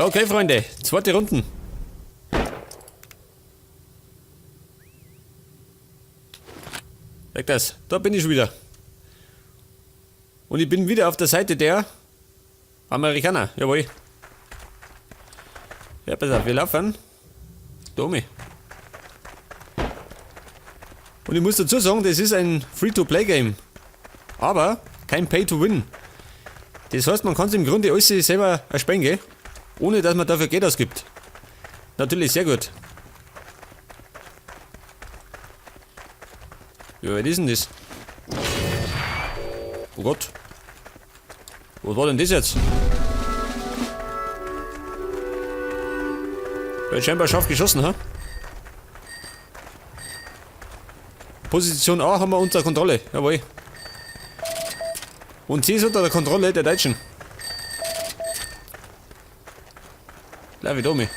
Okay, Freunde, zweite Runden. Weg das, da bin ich schon wieder. Und ich bin wieder auf der Seite der Amerikaner, jawohl. Ja, pass auf, wir laufen. Domi. Und ich muss dazu sagen, das ist ein Free-to-Play-Game. Aber kein Pay-to-Win. Das heißt, man kann sich im Grunde alles selber erspielen, gell? Ohne dass man dafür Geld ausgibt. Natürlich sehr gut. Ja, was ist denn das? Oh Gott. Was war denn das jetzt? Wird scheinbar scharf geschossen, ha? Position A haben wir unter Kontrolle, jawohl. Und C ist unter der Kontrolle der Deutschen. Bleib ich da mit.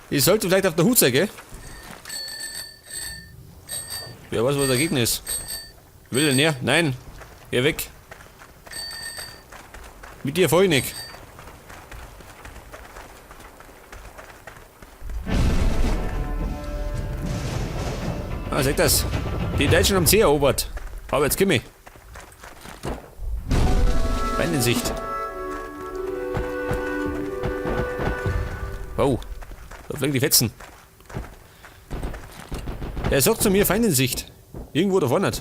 Ich sollte vielleicht auf der Hut sein, gell? Wer weiß, was der Gegner ist. Will er näher? Nein. Geh weg. Mit dir fahr ich nicht. Ah, seht das. Die Deutschen haben C erobert. Aber jetzt komm ich. Bein in Sicht. Wow. Da fliegen die Fetzen. Er sagt zu mir, Feind in Sicht. Irgendwo da vorne.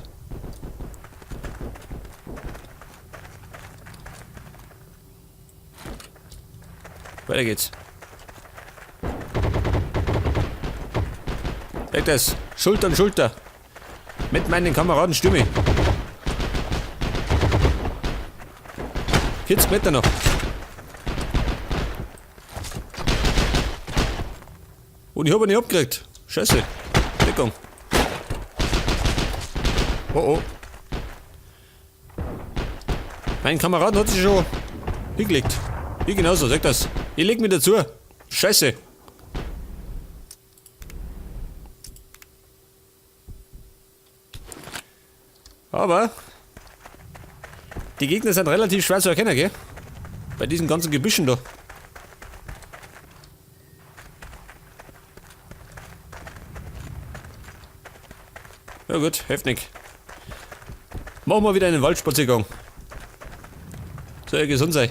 Weiter geht's. Weg das. Schulter an Schulter. Mit meinen Kameraden stürme ich. 40 Meter noch. Und ich hab ihn nicht abgekriegt. Scheiße. Deckung. Oh oh. Mein Kameraden hat sich schon hingelegt. Ich genauso, sag das. Ich leg mich dazu. Scheiße. Aber die Gegner sind relativ schwer zu erkennen, gell? Bei diesen ganzen Gebüschen da. Ja gut, hilft nicht. Machen wir wieder einen Waldspaziergang. Soll ja gesund sein.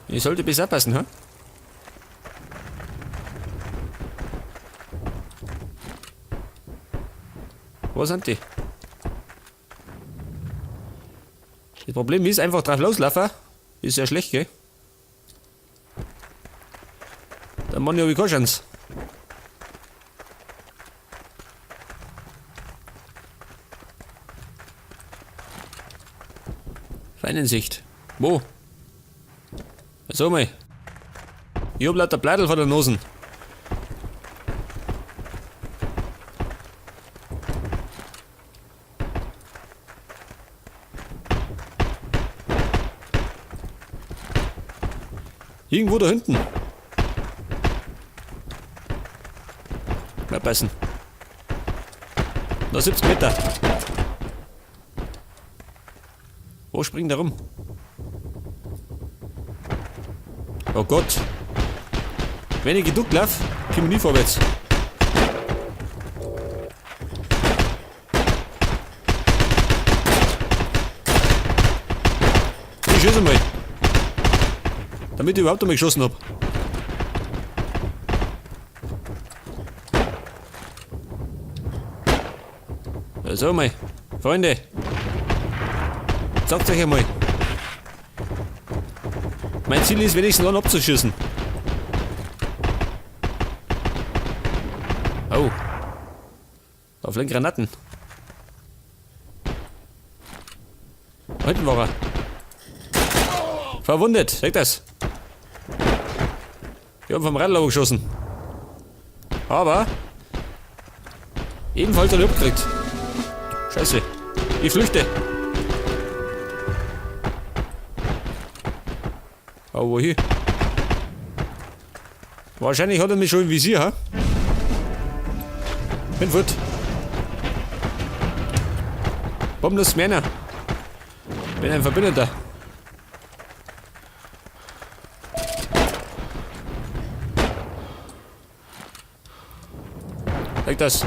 Ich sollte besser passen, hä? Wo sind die? Das Problem ist, einfach drauf loslaufen. Ist ja schlecht, gell? Der Mann, hab ich keine Chance. Feinensicht. Wo? So mal. Ich hab lauter Bladel vor der Nosen. Irgendwo da hinten. Mal passen. Noch 70 Meter. Wo springt der rum? Oh Gott. Wenn ich geduckt lauf, komm ich nie vorwärts. Ich schieße mal. Damit ich überhaupt einmal geschossen hab. So mal. Freunde. Sagt euch einmal. Mein Ziel ist wenigstens einen abzuschießen. Oh. Da fliegen Granaten. Da hinten war er. Verwundet, seht das. Ich hab vom Radl geschossen. Aber ebenfalls einen abgekriegt. Scheiße. Ich flüchte. Aber wohin? Wahrscheinlich hat er mich schon im Visier, ha? Bin fort. Warum das Männer? Bin ein Verbündeter. Sag das.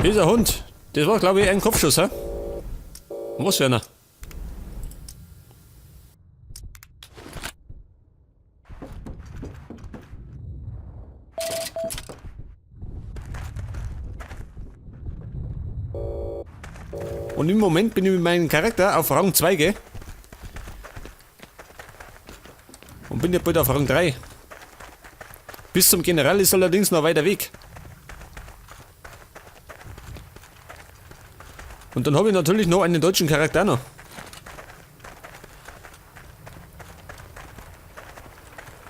Dieser Hund. Das war, glaube ich, ein Kopfschuss, hä? Was für einer? Und im Moment bin ich mit meinem Charakter auf Rang 2, gell? Und bin ja bald auf Rang 3. Bis zum General ist allerdings noch weiter Weg. Und dann habe ich natürlich noch einen deutschen Charakter noch.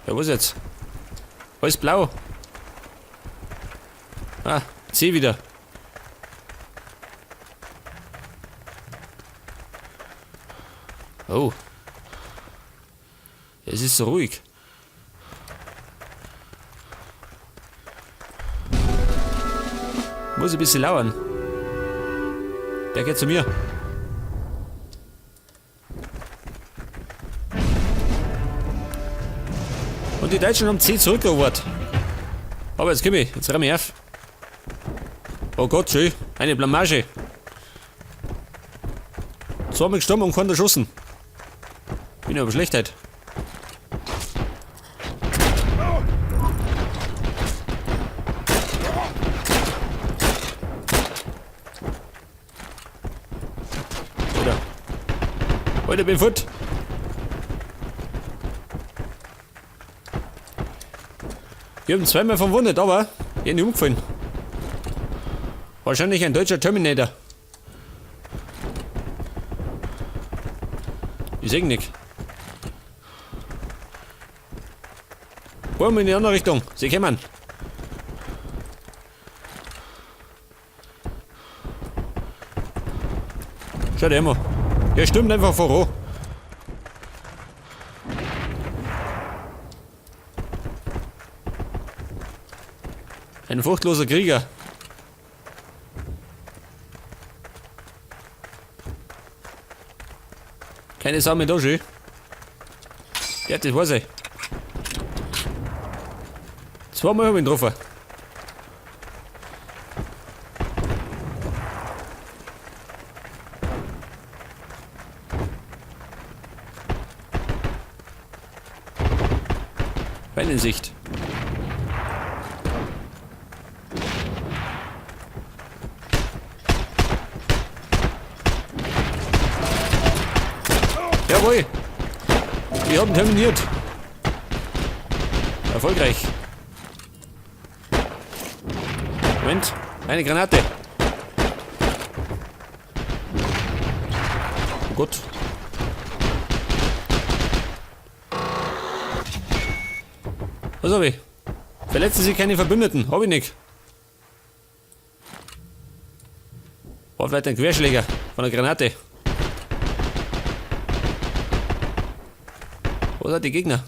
Ja, was jetzt? Alles blau. Ah, C wieder. Oh. Es ist so ruhig. Muss ein bisschen lauern. Der geht zu mir. Und die Deutschen haben C zurückerobert. Aber jetzt komm ich, jetzt ramm ich auf. Oh Gott, schön. Eine Blamage. Zweimal gestorben und keiner erschossen. Bin aber Schlechtheit. Alter. Alter, bin fort. Ich hab ihn zweimal verwundet, aber ich hab nicht umgefallen. Wahrscheinlich ein deutscher Terminator. Ich seh ihn nicht. Wollen wir in die andere Richtung? Sie kommen. Schaut immer. Er stürmt einfach voran. Ein furchtloser Krieger. Keine Sau mehr da, schön. Ja, das weiß ich. Zweimal hab ich ihn getroffen. Feind in Sicht. Jawohl! Wir haben terminiert. Erfolgreich. Moment, eine Granate. Oh Gott. Was hab ich? Verletzen Sie keine Verbündeten. Hab ich nicht. War vielleicht ein Querschläger von der Granate. Wo sind die Gegner?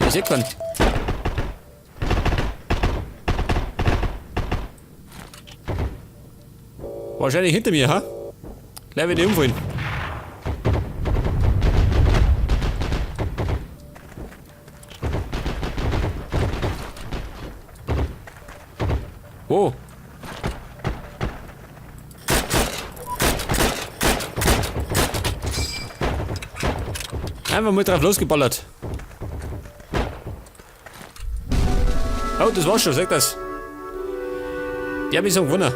Ich seh keinen. Wahrscheinlich hinter mir, ha? Gleich wieder umfallen. Wo? Einfach mal drauf losgeballert. Oh, das war's schon, sag das. Die haben mich so gewonnen.